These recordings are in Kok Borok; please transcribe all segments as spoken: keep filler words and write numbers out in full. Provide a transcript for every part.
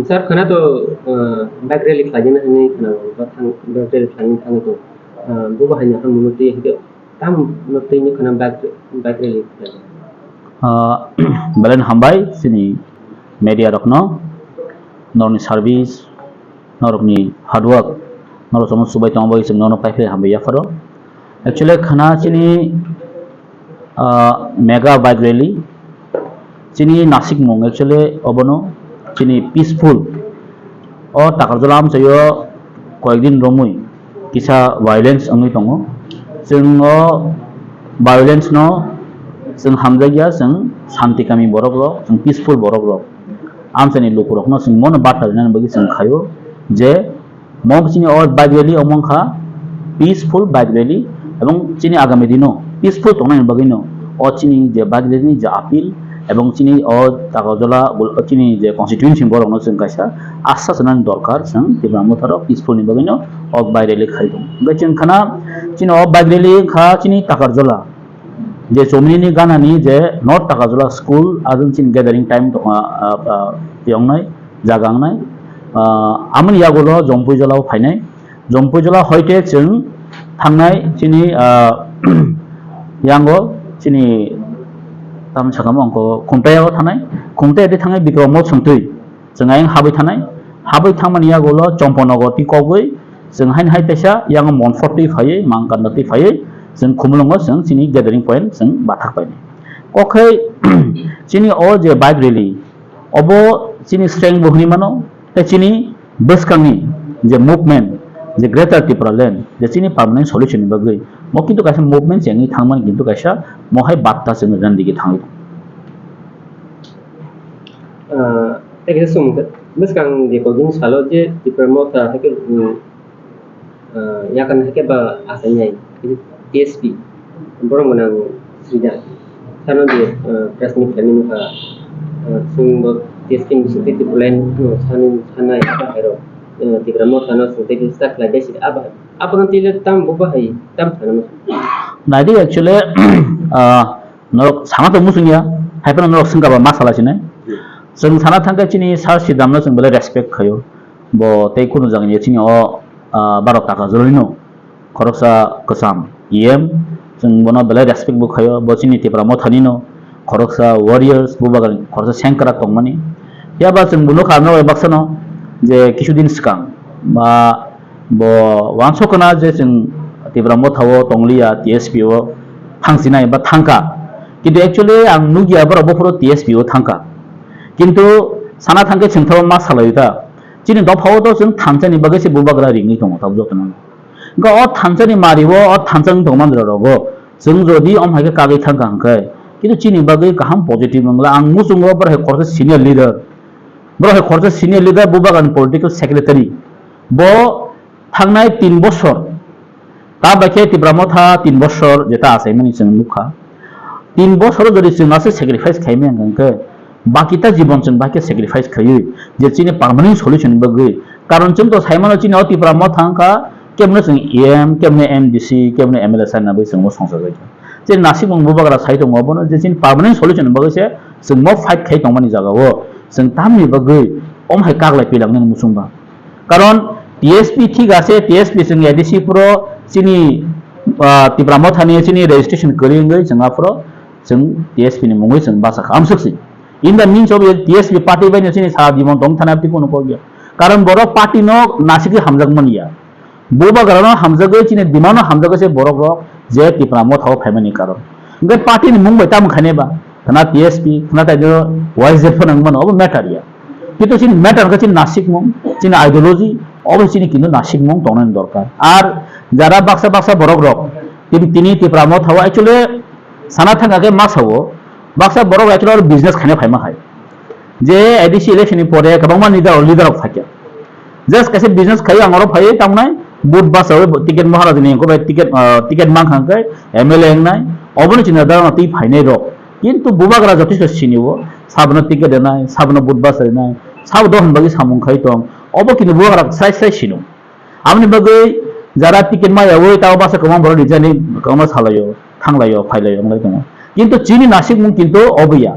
Sir, khana to, uh, bike rally khlaina hinwi khana, ba thang, bike rally khlaina thangwi to, uh, bubo haino hamungno twi hwnkhe, tam no twi ni khana bike, bike rally khlaina. Ah, belai no hambai chini media rokno, norokni service, norokni hard work, norok chwngno chubai tongma bagwi chwng nono paiphlai hambai yapharo. Actually, khana chini, ah, mega bike rally, chini nasikmung actually obono chini peaceful. O Takarjala amchaio koyekdin romwi kisa violence wngwi tongo. Chwng o violence no chwng hamjakya, chwng shanti kami borok rok, chwng peaceful borok rok. Amchaini lukurokno chwng mono barta rinani bagwi chwng khaio je mo chini o bike rally omo wngkha peaceful bike rally, ebong chini agami dino peaceful tongnani bagwino o chini je bike rally ni je appeal ebong chini o Takarjala bul-, chini je constituency borokno chwng kaisa asa sanani dorkar, chwng Tipra Motha rok peaceful ni bagwino o bike rally khai tongo. Hwnkhe chwng khana chini o bike rally wngkha chini Takarjala je Chomini ni gana ni je North Takarjala school, ajang chini gathering time tongma, ah, ah, yongnai, jaga wngnai. Ah, amoni yagulo Jompuijala o phainai. Jompuijala hoite chwng thangnai chini, ah, yango chini tamni sakamo angkho Khumtai o thangnai. Khumtai ati thangnai Bikram Moth songtwi. Chwng ayang habwi thanai, habwi thangmani yagulo Chomponogo twi kogwi, chwng haini hai teisa yang Monfort twi phaiwi, Mangkanda twi phaiwi, chwng Khumulwngo chwng chini gathering point chwng bathak painai. Kokhe chini o je bike rally, obo chini strength bo hwnwi mano, tei chini bwskangni je movement, je Greater Tipraland, je chini permanent solution ni bagwi, mo kintu kaisa movement chengwi thangmani kintu kaisa mohai batta chwng randigi thangwi. Ah, tei kaisa swngmung khe, bwskang je kok bini salo je Tipra Motha hai khe, um, ah, yakarna hai khe ba achainai, T S P, borok gwnang sida. Sano je, ah, press meet khlaimani wngkha, ah, chwng bo T S P ni bisingtwi Tipraland, ah, sani, sanai abo hai rok, ah, Tipra Motha no chwng tei khe start khlai bai sida abo hai. Abono twi le tam bo bahai, tam sana muchung. Naidi actually, ah, norok sana to muchung ya, hai phano norok swngkha ba ma sala sinai. Chwng sana thangkhe chini Sir Sidam no chwng belai respect khaio. Bo tei kunu jagani chini o, ah, Bharat Takarjala ni no khoroksa kwcham E M, chwng bono belai respect bo khaio. Bo chini Tipra Motha ni no khoroksa warriors, bubagrani khoroksa sengkrak tongmani. Phiya ba chwng bo nukha norok baksa no je kisu din swkang ba bo wansokna je chwng Tipra Motha o tongliya, T S P o thangsinai ba thangkha. Kintu actually ang nukya borok bophuru T S P o thangkha. Kintu sana thangkhe chwng thabo ma salai ta. Chini dopha o to chwng thansa ni bagwi se bubagra ringwi tongo tabuk jotono. Hwnkhe o thansa ni mari o, o thansa ni tongma jora rogo chwng jodi om hai khe kagwi thangkha hwnkhe, kintu chini bagwi kaham positive wngla. Ang muchungo borok hai khoroksa senior leader, borok hai khoroksa senior leader bubagrani political secretary. Bo thangnai tin bosor, ta bai khe Tipra Motha tin bosor jeta achaimani chwng nukha. Tin bosor jodi chwng ase sacrifice khaimani hwnkhe, baki ta jibon chwng bai khe sacrifice khaiwi je chini permanent solution bagwi. Karon chwng to saimano chini o Tipra Motha wngkha, kebno chwng E M, kebno M D C, kebno M L A sanna bagwi chwngbo songchajak. Je nasikmung bubagra sai tongo, abono je chini permanent solution bagwi se chwngbo fight khai tongmani jagao chwng tamni bagwi om hai kaglai pilangnani muchungba. Karon T S P thik ase, T S P chwng A D C phuro chini, ah, Tipra Mothani chini registration kwrwi wngwi chwng aphuro chwng T S P ni mungwi chwng bachakha amswk si. In the means of T S P party bai no chini sara jibon tong thana abdi kono kok ya. Karon borok party no nasikwi hamjak manya. Bubagra no hamjagwi chini demand no hamjagwi se borok rok je Tipra Motha o phaimani karon. Hwnkhe party ni mung bai tamo khainai ba? Khna T S P, khna tai do Y Z P phano wngmano, obo matter ya. Kintu chini matter khe chini nasikmung, chini ideology, obo chini kintu nasikmung tongnani dorkar. Ar jara baksa baksa borok rok, tini, tini Tipra Motha o actually sana thangkha khe ma sao, baksa borok rok actually oro business khaina phaima hai. Je A D C election ni pore kwbangma leader, leader rok phaikha. Just kaisa business khaio ang oro phaiwi tangnai, vote bachawi ticket Maharaj ni hwnkhe bai ticket, ah, ticket mankha hwnkhe M L A wngnai, oboni chini dara twi phainai rok. Kintu bubagra jotosto sinio, sabono ticket rwnai, sabono vote bacharinai, sabo dohon bagwi samung khai tong, obo kintu bubagra srai srai sino. Aboni bagwi jara ticket mayawi tabo basa kwbang borok rijani kwbangma salaio, thanglaio, phailaio, wnglai tongo. Kintu chini nasikmung kintu obo ya.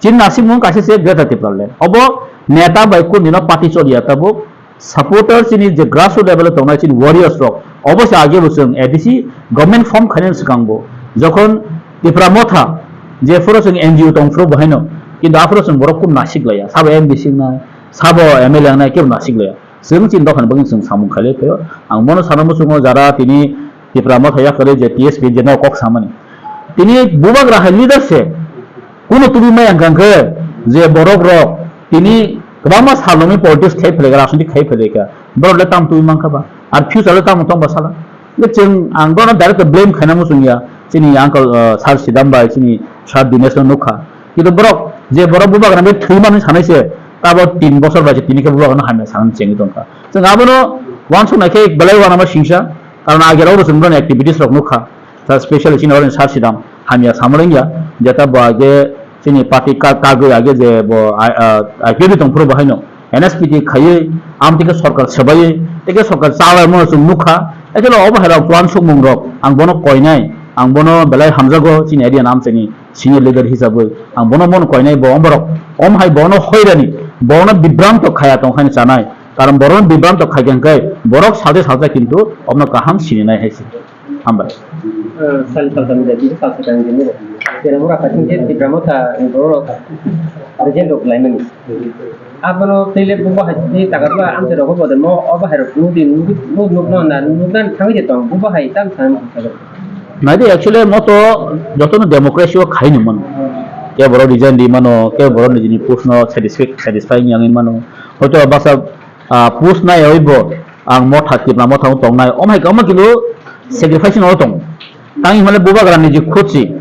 Chini nasikmung kaisa se Greater Tipraland. Obo neta bai kundino party choliya tabuk supporter chini je grassroots level o tongnai chini warriors rok. Obo se age bo chwng A D C government form khainani swkang bo. Jokhon Tipra Motha je phuru chwng N G O tong phuru bo haino. Kintu aphuru chwng borok kun nasik laya. Sabo M D C wngnai, sabo M L A wngnai kebo nasik laya. Chwng chini dophani bagwi chwng samung khailai phaio. Ang bono sana muchungo jara tini Tipra Motha yakarwi je T S P je no kok samani. Tini bubagra hai leader se kuno tubi maya hwnkha khe je borok rok tini kwbangma salnwi politics khai phailai kha, rajniti khai phailai kha. Borok le tam tubi mankha ba? Ar future le tamo tong ba sala? Le chwng ang bono direct blame khaina muchung ya. Chini uncle, uh, Sir Sidam bai, chini Sir Dinesh no nukha. Kintu borok je borok bubagra bai thwi mani sanai se, tabo tin bosor bai se tini khe bubagra no hamya sanani chengwi tongkha. Chwng abono uansuk nai khe belai uanama singsa, karon agera oro chwng boroni activities rok nukha. Sir special chini oro Sir Sidam hamya samalengya, jeta bo age chini party ka-, kagwi age je bo I-, uh, I P F T tong phuru bo haino N S P T khaiwi, am tike sorkar swbaiwi, tike sorkar chalaimo chwng nukha. Ekhe obo hai rok uansukmung rok ang bono koinai, ang bono belai hamjago chini area nam chini senior leader hisabwi ang bono mon koinai bo omborok om hai bono hoirani bono bibranto khaya tongkhaini chanai karon borok bibranto khaikha hwnkhe borok salsa salsa kintu omno kaham sininai hai se. Hambai. Sal sal kami jadi sal sal kami jadi. Kira mura kacing ke Tipra Motha borok present rok laimani. Abono tele bubo hai ni taga tla amte rogo bode mo obo hai rok nudi nudi nudi nukno na nukna thangwi de tong bubo hai tam thang. Naidi actually moto jotono democracy o khaini mano. Ke borok resign di mano, ke borok nijini post no satisfy satisfy wngya wngwi mano. Hoito baksa, ah, post nai oi bo ang Motha Tipra Motha o tongnai. Om hai kama kilo sacrifice no tong. Tang himale bubagra niji khutsi.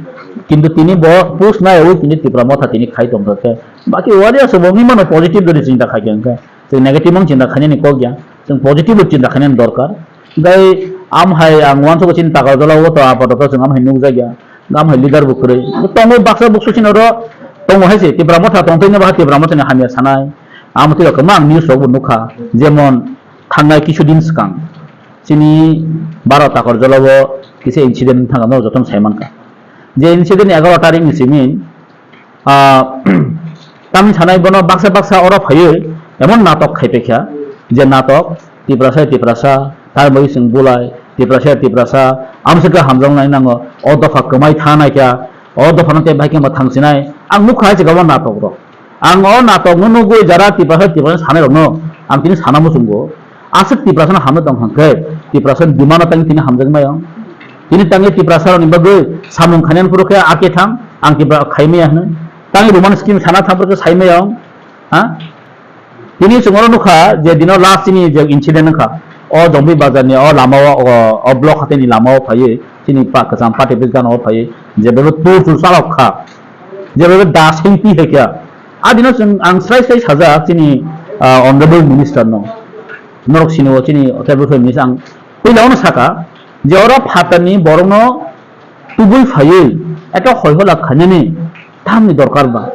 Kintu tini bo post nai oi tini Tipra Motha tini khai tong khe. Baki wari aso bo wngwi mano positive dori chinta khai khe. Chwng negative mang chinta khainani kok ya, chwng positive chinta khainani dorkar. Gai am hai ang uansukgo chini takar jolao to apato chwng am hai nukjak ya. Am hai leader bo kwrwi. Tongo baksa buksu chini oro tongo hai se Tipra Motha tongtoi no ba Tipra Motha ni hamya sanai. Am twi rok kwbang news rok bo nukha. Jemon thangnai kisu din swkang chini baro takar jolao kisa incident thangkha no jotono sai mankha. Je incident ni egaroh tarik ni simi Ah, tamni sanai bono baksa baksa oro phaiwi emon natok khai paikha, je natok Tiprasa Tiprasa, tamni bagwi chwng bulai, Tiprasa Tiprasa, amswkhe hamjaknai nango, o dopha kwmai tha naikha, o dophano tei bai khe thangsinai, ang nukha hai se obo natok rok. Ang o natok no nugwi jara Tiprasa Tiprasa sanai rokno ang tini sana muchungo. Aswk Tiprasano hamna tong hwnkhe, Tiprasani demand-o tangwi tini hamjak maya. Tini tangwi Tiprasarokni bagwi samung khainani phuru khe ake thang, ang Tipra khai maya hwnwi. Tangwi Roman scheme sana thang phuru khe sai maya. Ha? Tini chwng oro nukha je dino last chini je incident wngkha. O Jombi bazarni o lamao, o, o block hatini lamao phaiwi chini pa kwcham party office gana o phaiwi je bebo tur tur chalok kha. Je bebo das hengpi hai kha. A dino chwng ang srai srai sajak chini, ah, honorable minister no. Norok sini o chini hotel bwthai hinwi ang puila ono saka je oro phatarni borokno tubui phaiwi eto hoi hola khainani tamni dorkar ba.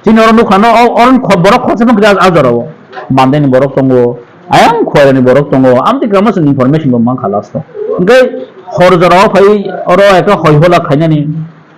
Chini oro nukha no o, oro kho-, borok khoroksa phano kwrwi a jorao. Mandaini borok tongo, ayang Khuairani borok tongo, amtwi kwbangma chwng information bo mankha last o. Hwnkhe hor jorao phai oro eto hoi hola khainani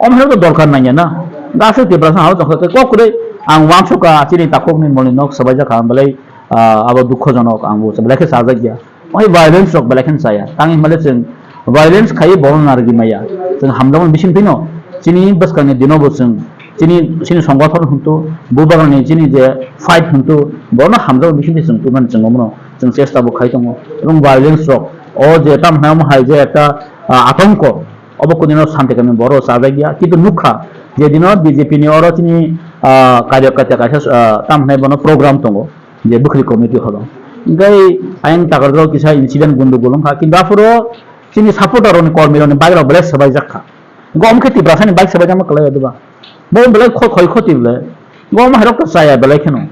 omo hai dorkar nangya na. Aswk Tiprasa hao tongkha khe kok kwrwi ang uansukha chini takhukni molni nok swbaijak kha ang belai, ah, abo dukhojonok ang bo belai khe chajakya. Oi violence rok belai kheno chaya. Tang himale chwng violence khaiwi borokno narwgwi maya. Chwng hamjakmani bising phino chini bwskangni dino bo chwng chini, chini songgothon hwntu, bubagrani chini je fight hwntu, borokno hamjakmani bising phino chwng tubunani chwng omono chwng chesta bo khai tongo. Ebong violence rok o je tamo hwnai omo hai je ekta, ah, atongko, obo kudino santi kami borok chajakya. Kintu nukha je dino B J P ni oro chini, ah, karyakarta kaisa, ah, tamo hwnai bono program tongo. Je bwkhwrwi committee holo. Hwnkhe ayang takarjak kisa incident gundugul wngkha, kintu aphuru chini supporter rokni, kormi rokni bike rok belai swbaijak kha. Hwnkhe omo khe Tiprasani bike swbaijakma kwlai ya diba? Bo belai kho-, khoi khoti belai. Bo omo hai rok to chaya belai kheno.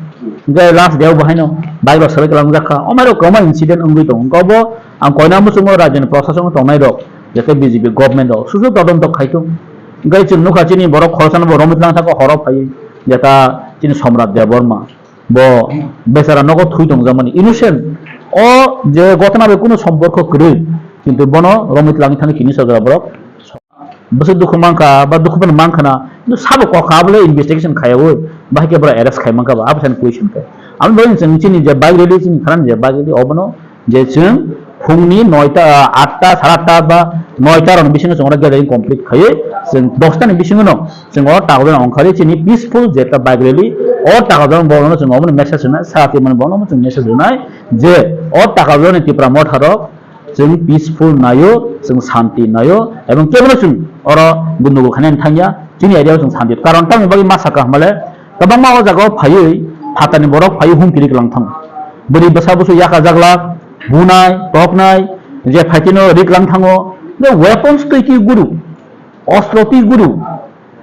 Hwnkhe last day o bo haino bike rok swbai kwlangjak kha. Omo hai rok kwbangma incident wngwi tongo. Hwnkhe obo ang koina muchungo rajyoni proshasongo tongnai rok, jete B J P government rok susu todonto khai thung. Hwnkhe chwng nukha chini borok khoroksa no bo romwi tlang thaka horo phaiwi jeta chini Somrat Debbarma. Bo bechara nogo thwi tongjakmani innocent. O je ghotona bai kunu somporko kwrwi, kintu bono romwi twlangwi thani kini sajora borok. Bwswk dukhu mankha ba dukhu phano mankha na, kintu sabo kok kha, abole investigation khaiwi bahai khe bwrwi arrest khai mankha ba, abo sani question khe. Aboni bagwi chwng chini je bike rally, chini khana je bike rally, obono je chwng phungni noita, atta, sara atta ba noita rokni bisingo chwng oro gathering complete khaiwi, chwng dosta ni bisingo no chwng o takhuk jora ongkhorwi chini peaceful je ekta bike rally, o takhuk jora borokno chwng obono message rwnai, sakhe mani borokno chwng message rwnai je o takhuk jora ni Tipra Motha rok chwng peaceful naio, chwng santi naio, ebong kebono chwng oro gundogol khainani thangya, chini area o chwng santi. Karon tamni bagwi ma sakha hwnmale, kwbangma o jaga o phaiwi phatarni borok phaiwi humkiri kwlang thango. Bwrwi bwsa busu yaka jaglak, bunai, toknai, je phaitino ri kwlang thango, je weapons twi ki guru, ostro twi guru,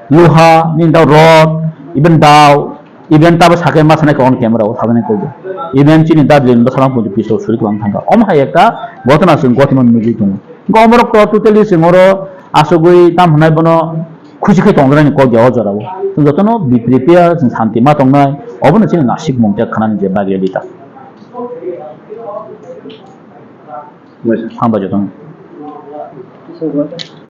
luha, nini dao rod, even dao, even tabo sakhe ma sanai khe on camera o sajaknai kok. Even chini Darjeeling bwsarang photo pistol suri kwlang thangkha. Omo hai ekta ghotona chwng gothiman nugwi tongo. Hwnkhe omorok to totally chwng oro asugwi tam hwnai bono khusi khe tongjaknai kok ya o jora o. Chwng jotono be prepare, chwng santi ma tongnai, obono chini nasik mung tei khanani je bagwi lita. Hambai jotono.